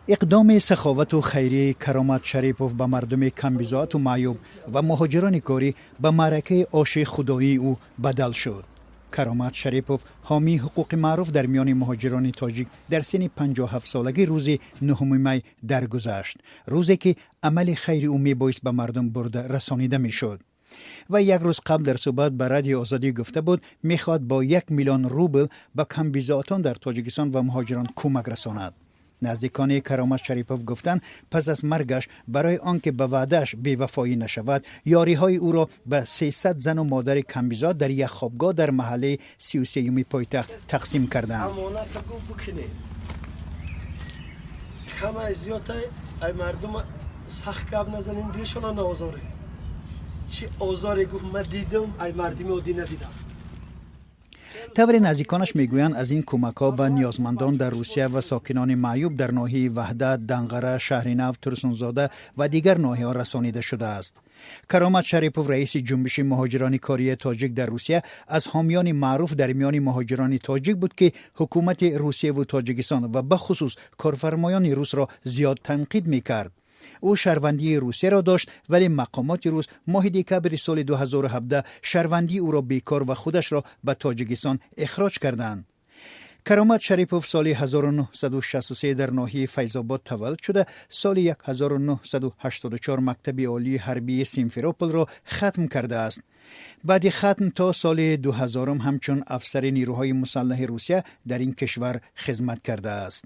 Иқдоми саховату хайрияи Каромат Шарипов ба мардуми камбизоату маъюб ва муҳоҷирони корӣ ба маъракаи оши худоии ӯ бадал шуд. Каромат Шарипов, ҳомии ҳуқуқи маъруф дар миёни муҳоҷирони тоҷик, дар синни 57-солагӣ рӯзи 9 май даргузашт, рӯзе ки амали хайри ӯ мебоист ба мардум бурда расонида мешуд. Ва як рӯз қабл дар суҳбат ба Радиои Озодӣ гуфта буд, мехоҳад бо 1 миллион рубл ба камбизоатон дар Тоҷикистон ва муҳоҷирон кӯмак расонад. Наздикони Каромат Шарипов гуфтанд, пас аз маргаш барои он ки ба ваъдааш бевафоӣ нашавад, ёриҳои ӯро ба 300 зану модари камбизоат дар як хобгоҳ дар маҳаллаи 33-юми пойтахт тақсим карданд. Амоната гуфт бикунед, камай зиёдай ай мардум сахт гап назанин, дилшона наозоред. Чӣ озоре гуфт ман дидам, ай мардими оддӣ надидам. Тавре наздиконаш мегӯянд, аз ин кӯмакҳо ба ниёзмандон дар Русия ва сокинони маъюб дар ноҳияи Ваҳдат, Данғара, Шаҳри Нав, Турсунзода ва дигар ноҳияҳо расонида шудааст. Каромат Шарипов, раиси ҷунбиши муҳоҷирони кории тоҷик дар Русия, аз ҳомиёни маъруф дар миёни муҳоҷирони тоҷик буд, ки ҳукумати Русияву Тоҷикистон ва бахусус корфармоёни русро зиёд танқид мекард. Ӯ шаҳрвандии Русияро дошт, вале мақомоти рус моҳи декабри соли 2017 шаҳрвандии ӯро бекор ва худашро ба Тоҷикистон ихроҷ карданд. Каромат Шарипов соли 1963 дар ноҳияи Файзобод таваллуд шуда, соли 1984 мактаби олии ҳарбии Симферополро хатм кардааст. Баъди хатм то соли 2000 ҳамчун афсари нерӯҳои мусаллаҳи Русия дар ин кишвар хизмат кардааст.